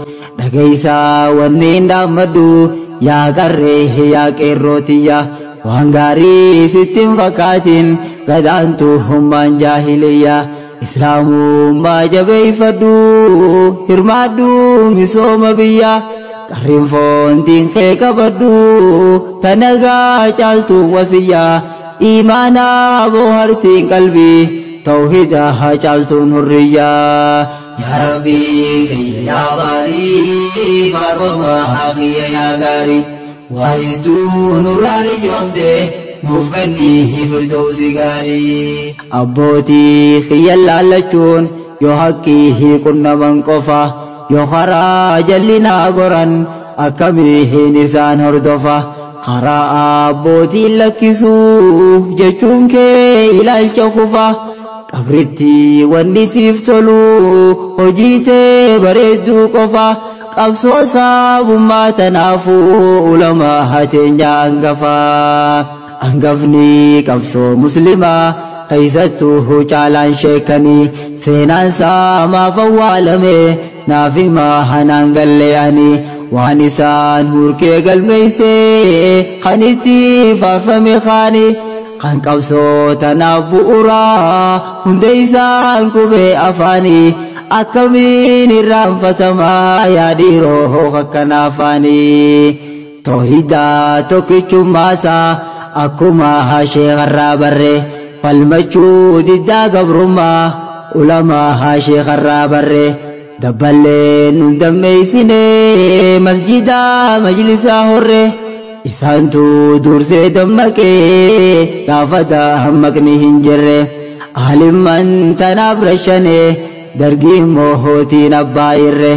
Dhageessaa wanni hin dhaammadhu yaa qarree yaa qeerrootiyya waan gaarii sitti hin fakkaatin gadaantu hummaan jaahiliyya. Islaamummaa jabeeffadhu hirmaadhu misooma biyya qarriin foontiin kee qabadhu tanagaa caaltu wasiyya imaanaa boohartiin qalbii tawhida caaltuun hurriyya. Yaa Rabbii yaa baarii faarfamaa kiyya yaa gaarii waa hedduu nurraa rijoomte nuuf kennii firdoosi gaarii. Abbootii kiyya laallachuun yoo haqqii qunnaman qofa yoo karaa jallinaa goran akkamiin isaan hordofa. Karaa abbootiin lakkisuu jechuun kee ilaalcha kufa. Qabritti wanni siif tolu hojii tee bareedduu qofa. Qabsoo saabummaa tanaafuu ulamaa hateenya hangafa. Hangafni qabsoo muslimaa keessattuu caalaan sheekanii seenaan isaa maaf awwaalame naaf himaa hanaan galleeyanii waan isaan hurkee galmeessee kan itti faarfame kaanii kan qabsoo tanaaf bu'uuraa hunda isaan qubee afaanii akkamiin irraanfatamaa yaa dhiiroo akkana afaanii. Toohidaa tokkichummaasaa akkuma sheekarraa barre falmachuu diddaa gabrummaa ulamaa sheekarraa barre dabballeen nun dammeessine masjidaa majlisaa horre isaantu dursee dammaqee gaafa dammaqni hin jirre alimman tanaaf rashane dargii mootiin abbaa irre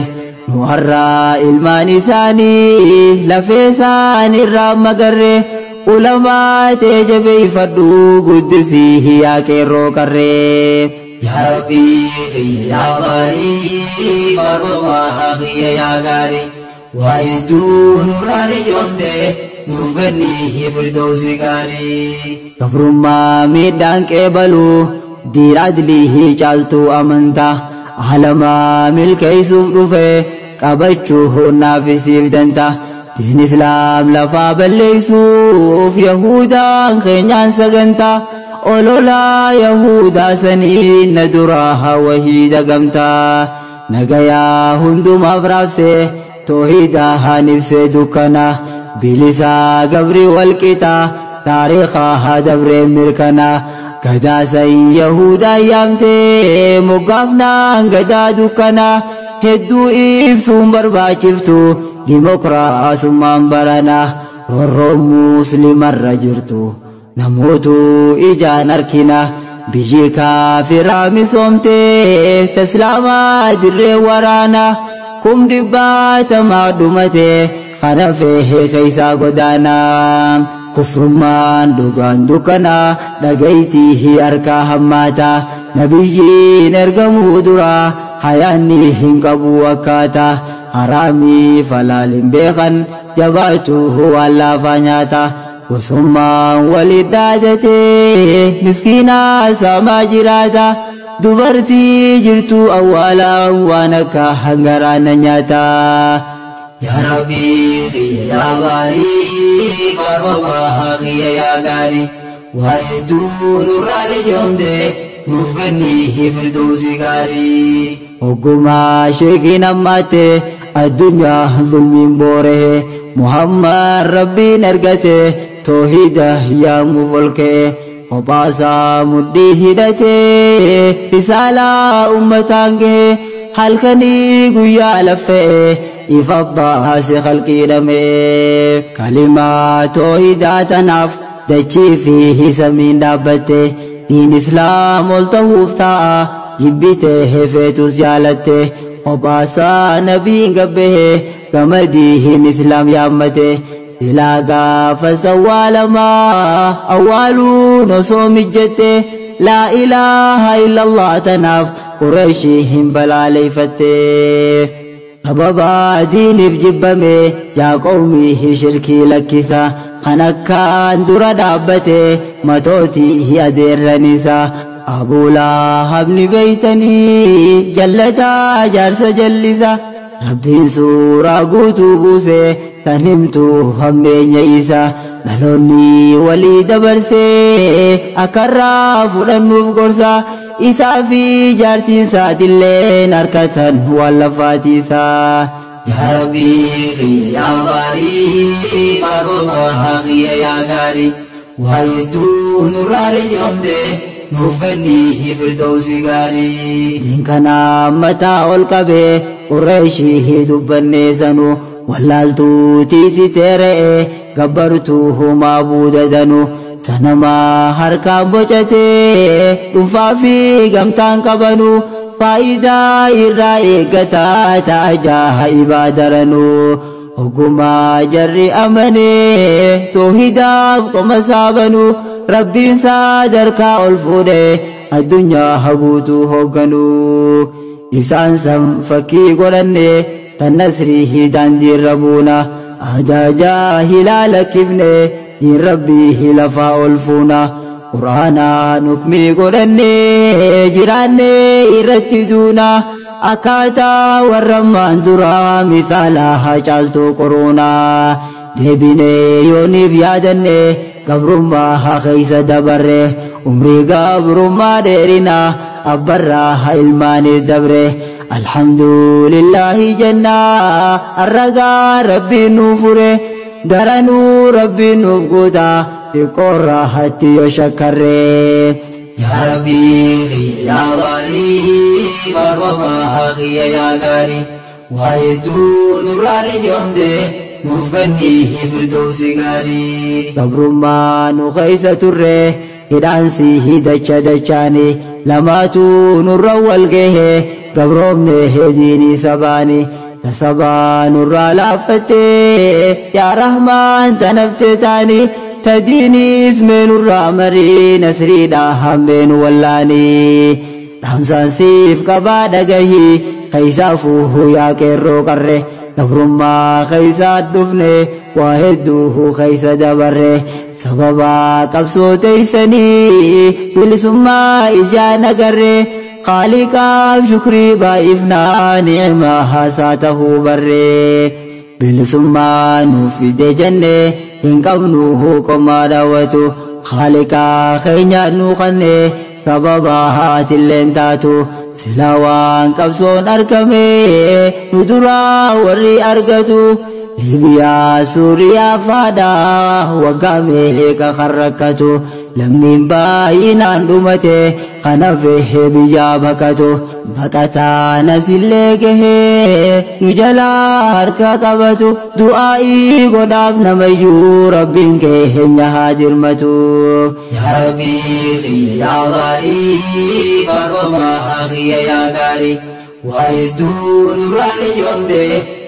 nu har'aa ilmaan isaanii lafee isaan irraa magarre ulamaa tee jabeeffadhu guddisii yaa qeerroo qarree. Yaa Rabbii yaa baarii faarfamaa kiyya yaa gaarii waa hedduu nurraa rijoomte nuuf kennii firdoosi gaarii. Gabrummaa miidhaan qeebaluu diin adlii caaltuu amantaa alamaa milkeessuuf dhufe qabachuu naafisiif danta. Diin islaam lafaa balleessuuf yahudaan keenyaan sagantaa ololaa yahudaa sanii na duraa wahii dagamtaa nagayaa hundumaaf raabsee toohidaa haan ibsee dukkana bilisaa gabrii walqixaa taariikaa dabree mirkana gadaa san yahudaa yaamtee moggaafnaan gadaa dukkana hedduu ibsuun barbaachiftu dimokiraasummaan barana roorroon muslimarra jirtu namootu ijaan arkina biyyi kaafiraa misoomtee taslaamaa dirree waraana kum dhibbaatamaa dhumate kana fehe keessaa godaana. Kufrummaan dhugaan dukkana dhagaytii harkaa hammaata nabiyyiin ergamuu dura hayaanni hin qabu akkaataa haraamii falaalin beekan jabaatu waan laafaa nyaata gosummaan walit dhaadatee miskiinaa saamaa jiraata dubartii jirtu awwaalaan waan akka hangaraana nyaata. Yaa Rabbii yaa baarii faarfamaa kiyya yaa gaarii waa hedduu nurraa rijoomte nuuf kennii firdoosi gaarii. Ogummaa sheekiin ammaatte addunyaa zulmiin booree Muhammad rabbiin argate toohida yaamuuf ol ka'e kophaasaa mudhii hidhatee risaalaa ummataan gahe halkanii guyyaa laffa'e ifa baase khalqii dhame. Kalimaa toohidaa tanaaf dachii fi samiin dhaabbatte diin islaam ol ta'uuf taa'a jibbite hefeetus jaalatte kophaasaa nabiin gabbahe gama diin islaam yaammate silaa gaafa sawwaalamaa awwaaluun osoo mijjatte laa ilaaha illallah tanaaf qureeshii hin balaaleeffatte. Sababa diiniif jibbame yaa qawmii shirkii lakkisa kan akkaan dura dhaabbate matootii adeerranisa. Abuu Lahabni beeytanii jallataa jaarsa jallisa. Rabbiin suuraa guutuu buuse tan himtu hammeenya isa. Dhaloonni walii dabarsee akkarraa fudhannuuf gorsa. Isaa fi jaartiin isaatilleen harkatan waan lafaatiisa. Yaa Rabbii yaa baarii faaroma kiyya yaa gaarii waa hedduu nurraa yoomde nuuf kennii firdawsi gaarii. Diin kana mataa ol qabee Qureeshii dubbannee sanuu wallaaltuu tiisitee re'ee gabbartuu humaa buudadanu. Sanamaa harkaan bocatee dhuunfaa fi gamtaan qabanu faayidaa irraa eeggataa ta'a daranuu. Ogummaa jarri amanee toohidaaf qoma saabanu Rabbiin sadarkaa ol fuudhee addunyaa haguutuu hoogganu. Isaan san fakkii godhannee tan nasrii daandiirra buuna aadaa jaahilaa lakkifnee diin Rabbii lafaa ol fuuna. Qur'aanaan hukmii godhannee jiraannee irratti duuna. Akkaataa warra ammaan duraa misaala haa caaltuu qoruunaa. Deebinee yooniif yaadanne gabrummaa haa keessa dabarre. Umrii gabrummaa dheerinaa abbarraa haa ilmaaniif dabre. Alhamdulillaahi jennaa arragaa Rabbiin nuu fure. Daranuu Rabbiin nuuf guutaa xiqqoorraa hatti yoo shakkarree. Yaa Rabbii yaa baarii faaroma kiyya yaa gaarii waa hedduu nurraa yoomde nuuf kennii firdawsi gaarii. Gabrummaa nu keessa turre hidhaansi dacha dachaani lamaatu nurra wal gahe gabroomne diinii sabaani. Tasabaa nurraa laaffattee yaa Rahmaan tanaftee taani. Tadiinis meenurraa marii nasriidha hambeen wallaanii. Dhaamsaan siif qabaa dhagahii keessaafuu yaa qeerroo qarre. Gabrummaa keessaa dhufne waa hedduu keessa dabarre. Sababaa qabsoo teessanii bilisummaa ijaan agarre. Khaaliqaaf shukrii baay'ifnaa ni'ima haasaa tahuu barre. Bilisummaa nuuf fide jenne hin qabnu qomaa daawwatu. Khaaliqaa keenya nu kanne sababa haatilleen taatu. Silaa waan qabsoon argame nu duraa warri argatu. Liibiyaa Suuriyaa faadhaa waggaa meeqa kan rakkatu. Lammiin baay'inaan dhumate kanaaf biyyaa baqatu. Baqataan asillee gahee nu jalaa harka qabatu. Du'aa'ii godhaaf namayyuu Rabbiin keenya haa dirmatu. Yaa Rabbii yaa baarii faaroma kiyya yaa gaarii waa hedduu nurraa yoomde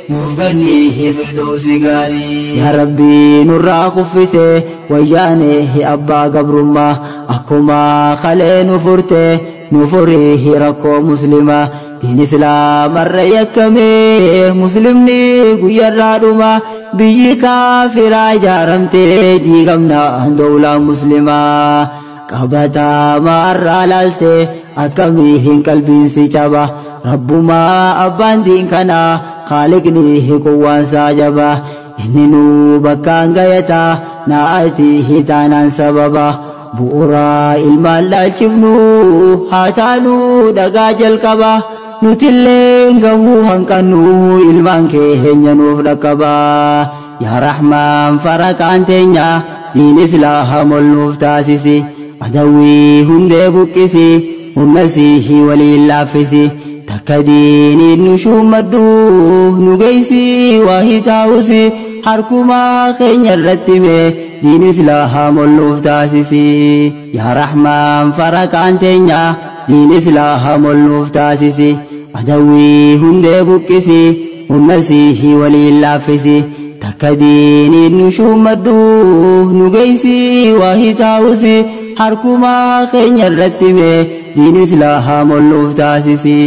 nuuf kennii firdawsi gaarii. Yaa Rabbii nurraa kuffise wayyaanee abbaa gabrummaa akkuma kalee nu furte nu furii rakkoo muslimaa. Diin islaamarra yakkamee muslimni guyyaarraa dhuma biyyi kaafiraa ijaaramtee diigamna dawlaa muslimaa. Qabataa maarraa laalte akkamii hin qalbiin si caba. Rabbumaa abbaan diin kanaa Khaaliqni quwwaansaa jaba. Inni nu bakkaan gayataa naa'atii taanaan sababa. Bu'uuraa ilmaan laalchifnu haa taanuu dhagaa jalqaba. Nutillee gahuu hanqannu ilmaan keenya nuuf dhaqqaba. Yaa Rahmaan faraqaan teenya diin islaamaa ol nuuf taasisi. Adawwii hundee buqqisi humna sii waliin laaffisi. Takka diiniin nu shuummadhu nu geessi waa hitaa'usi. Harkumaa keenya irratti mee diin islaamaa ol nuuf taasisi. Yaa Rahmaan faraqaan teenya diin islaamaa ol nuuf taasisi. Adawwii hundee buqqisi humna sii waliin laaffisi. Takka diiniin nu shuummadhu nu geessi waa hitaa'usi. Harkumaa keenya irratti mee diin islaamaa ol nuuf taasisi.